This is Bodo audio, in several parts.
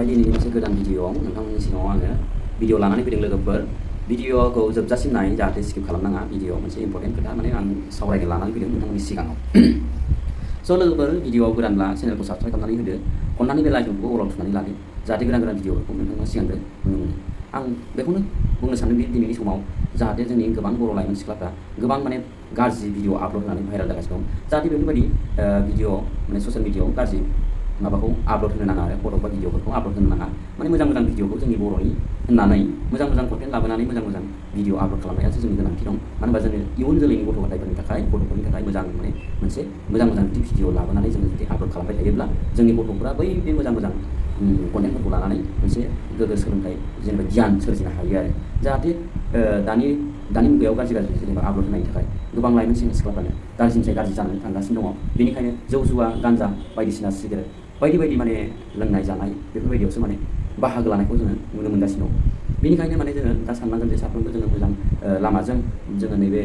थाबाय दिनैनि मोनसे गोदान भिडिअ'आव नोंथांमोननि सिगाङाव आङो भिडिअ लानानै फैदों लोगोफोर। भिडिअ'खौ जोबजासिम नाय जाहाथे स्किप खालामनाङा। भिडिअ मोनसे इम्परटेन्ट खोथा माने आं सावरायनो लानानै फैदों नोंथांमोननि सिगाङाव। स' लोगोफोर भिडिअ'आव गोदानब्ला चेनेलखौ साबस्क्राइब खालामनानै होदो, अननानै बे लाइकखौ अलाव थुनानै लादो जाहाथे गोदान गोदान भिडिअ'फोरखौ नोंथाङा सिगांग्रो नुनो मोनो। आं बेखौनो बुंनो सानदों दि दिनैनि समाव जाहाथे जोंनि गोबां बर' लाइमोन सिख्लाफ्रा गोबां माने गाज्रि भिडिअ आपल'ड होनानै भाइरेल जागासिनो दं। जाहाथे बेफोरबायदि भिडिअ माने ससियेल मिडियाआव गाज्रि माबाखौ आपल'ड होनो नाङा आरो फट' बा भिडिअफोरखौ आपल'ड होनो नाङा। माने मोजां मोजां भिडिअखौ जोंनि बर'नि होननानै मोजां मोजां कन्टेन्ट लाबोनानै मोजां मोजां भिडिअ आपल'ड खालामनायासो जोंनि गोनांथि दं। मानो होनबा जोङो इयुन जोलैनि गथ' गथायफोरनि थाखाय गथ'फोरनि थाखाय मोजां माने मोनसे मोजां मोजां भिडिअ लाबोनानै जोङो जुदि आपल'ड खालामबाय थायोब्ला जोंनि गथ'फोरा बै बे मोजां मोजां कन्टेन्टफोरखौ लानानै मोनसे गोग्गो सोलोंथाइ जेनेबा गियान सोरजिनो हायो आरो जाहाथे दानि मुगायाव गाज्रि जेनेबा आपल'ड होनायनि थाखाय गोबां लाइमोन सेंग्रा सिख्लाफ्रानो गाज्रिनिफ्राय गाज्रि जानानै थांगासिनो दङ। बेनिखायनो जौ जुवा गान्जा बायदिसिना सिगारेट बायदि बायदि माने लोंनाय जानाय बेफोरबायदियावसो माने बाहागो लानायखौ जोङो नुनो मोनगासिनो दं। बेनिखायनो माने जोङो दा साननांगोन जे साफ्रोमबो जोङो मोजां लामाजों जोङो नैबे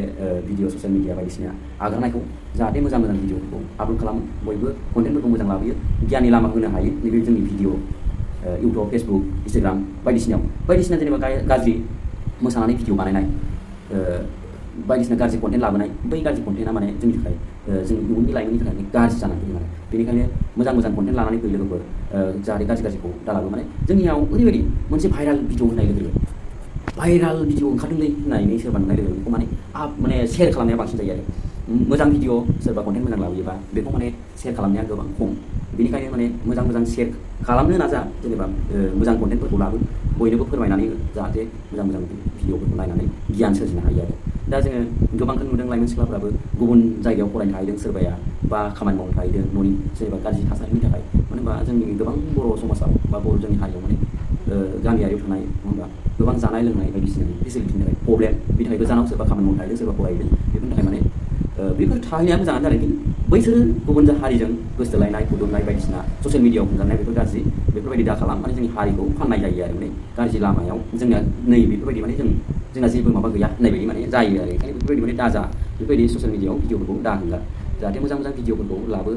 भिडिअ ससियेल मिडिया बायदिसिना आगारनायखौ जाहाथे मोजां मोजां भिडिअफोरखौ आपल'ड खालामो, बयबो कन्टेन्टफोरखौ मोजां लाबोयो, गियाननि लामा होनो हायो नैबे जोंनि भिडिअ इउटुब, फेसबुक, इन्सटाग्राम बायदिसिना जेनेबा गाज्रि मोसानानै भिडिअ बानायनाय बायदिसिना गाज्रि कन्टेन्ट लाबोनाय बै गाज्रि कन्टेन्टआ माने जोंनि थाखाय जोंनि इयुननि लाइमोननि थाखाय गाज्रि जानानै फैयो। माने बेनिखायनो मोजां मोजां कन्टेन्ट लानानै फैयो लोगोफोर, जाहाथे गाज्रिखौ दालाबो। माने जोंनियाव ओरैबायदि मोनसे भाइराल भिडिअ होननाय लोगो लोगो भाइराल भिडिअ ओंखारदोंलै होननानै सोरबा नुनाय लोगो बेखौ माने माने सेयार खालामनाया बांसिन जायो आरो मोजां भिडिअ सोरबा कन्टेन्ट मोजां लाबोयोबा बेखौ माने सेयार खालामनाया गोबां खम। बेनिखायनो माने मोजां सेयार खालामनो नाजा, जेनेबा मोजां कन्टेन्टफोरखौ लाबो, बयनोबो फोरमायनानै जाहाथे मोजां भिडिअफोरखौ नायनानै गियान सोरजिनो हायो आरो दा जोङो गोबांखौ नुदों लाइमोन सिख्लाफ्राबो गुबुन जायगायाव फरायनो थाहैदों, सोरबाया बा खामानि मावनो थाहैदों न'नि जेनेबा गाज्रि थासारिनि थाखाय। मानो होनबा जोंनि गोबां बर' समाजाव बा जोंनि हारियाव माने गामियारियाव थानाय नङा होनबा गोबां जानाय लोंनाय बायदिसिना फेसिलिटिनि थाखाय प्रब्लेम, बेनि थाखाय गोजानाव सोरबा खामानि मावनो थाहैदों, सोरबा फरायहैदों, बेफोरनि थाखाय माने बेफोर थाहैनाया मोजाङानो जादों। खिन्थु बैसोरो गुबुन हारिजों गोसोथोलायनाय फुदुंनाय बायदिसिना ससियेल मिडियाआव हगारनाय बेफोर गाज्रि, बेफोरबायदि दा खालाम। माने जोंनि हारिखौ फाननाय जायो आरो माने गाज्रि लामायाव जोंना नै बेफोरबायदि माने जोंना जेबो माबा गैया होननाय बायदि माने जायो आरो ओंखायनो बेफोरबायदि माने दाजा बेफोरबायदि ससियेल मिडियाआव भिडिअफोरखौ दा हगार, जाहाथे मोजां भिडिअफोरखौ लाबो।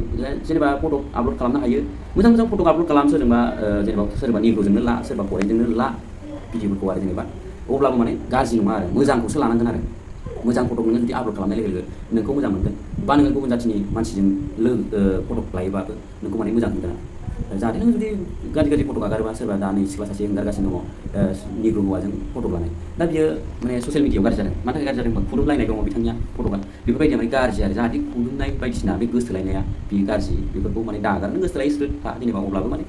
जेनेबा फट' आपल'ड खालामनो हायो, मोजां फट' आपल'ड खालाम, जेनेबा सोरबा निग्र'जोंनो ला, सोरबा फरेनजोंनो ला भिडिअफोरखौ आरो जेनेबा अब्लाबो माने गाज्रि नङा आरो मोजांखौसो लानांगोन आरो मोजां फट'खौ नों जुदि आपल'ड खालामनाय लोगो लोगो नोंखौ मोजां मोनगोन, बा नोङो गुबुन जाथिनि मानसिजों फट' लायोबाबो नोंखौ माने मोजां मोनगोन आरो जाहाथे नों जुदि गाज्रि फट' आगारोबा सोरबा दा नै सिख्ला सासे हगारगासिनो दङ निग्र' हौवाजों फट' लानाय, दा बियो माने ससियेल मिडियाआव गाज्रि जादों। मानि थाखाय गाज्रि जादों होनबा खुदुमलायनाय दङ बिथांनिया फट'आ, बेफोरबायदिया माने गाज्रि आरो जाहाथे खुदुमनाय बायदिसिना बे गोसोथोलायनाया बेयो गाज्रि, बेफोरखौ माने दा आगार। नों गोसोथोलायो था जेनेबा अब्लाबो माने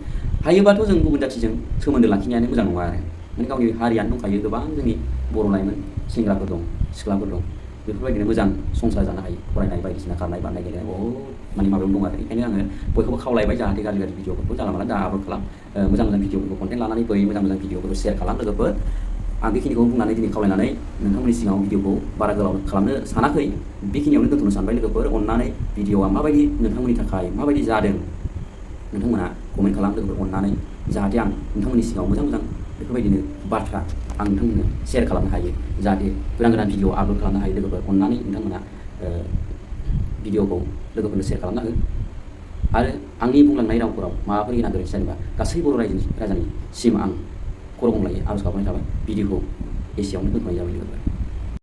हायोबाथ' जों गुबुन जाथिजों सोमोन्दो लाखिनायानो मोजां नङा आरो माने गावनि हारियानो दंखायो, गोबां जोंनि बर' लाइमोन सेंग्राफोर दं, सिख्लाफोर दं, बेफोरबायदिनो मोजां संसार जानो हायो, फरायनाय बायदिसिना खारनाय बारनाय गेलेनाय बहुद माने माबायाव दं आरो ओंखायनो आङो बयखौबो खावलायबाय जाहाथे गाज्रि भिडिअफोरखौ जानला मोनला दा आपल'ड खालाम, मोजां भिडिअफोरखौ कन्टेन्ट लानानै फै, मोजां भिडिअफोरखौ शेयार खालाम लोगोफोर। आं बेखिनिखौ बुंनानै दिनै खावलायनानै नोंथांमोननि सिगाङाव भिडिअखौ बारा गोलाव खालामनो सानाखै, बेखिनियावनो दोनथ'नो सानबाय लोगोफोर। अननानै भिडिअआ माबायदि नोंथांमोननि थाखाय माबायदि जादों नोंथांमोना कमेन्ट खालाम लोगोफोर अननानै, जाहाथे आं नोंथांमोननि सिगाङाव मोजां बेफोरबायदिनो बाथ्रा आं नोंथांमोननो शेयार खालामनो हायो, जाहाथे गोदान भिडिअ आपल'ड खालामनो हायो लोगोफोर। अननानै नोंथांमोना भिडिअखौ लोगोफोरनो शेयार खालामना हो आरो आंनि बुंलांनाय रावफोराव माबाफोर गेना गोरोन्थि जादोंबा गासै बर' रायजोनिसिम आं खर' गंग्लायै आर'ज गाबनाय थाबाय। भिडिअखौ एसेयावनो दोनथ'नाय जाबाय लोगोफोर।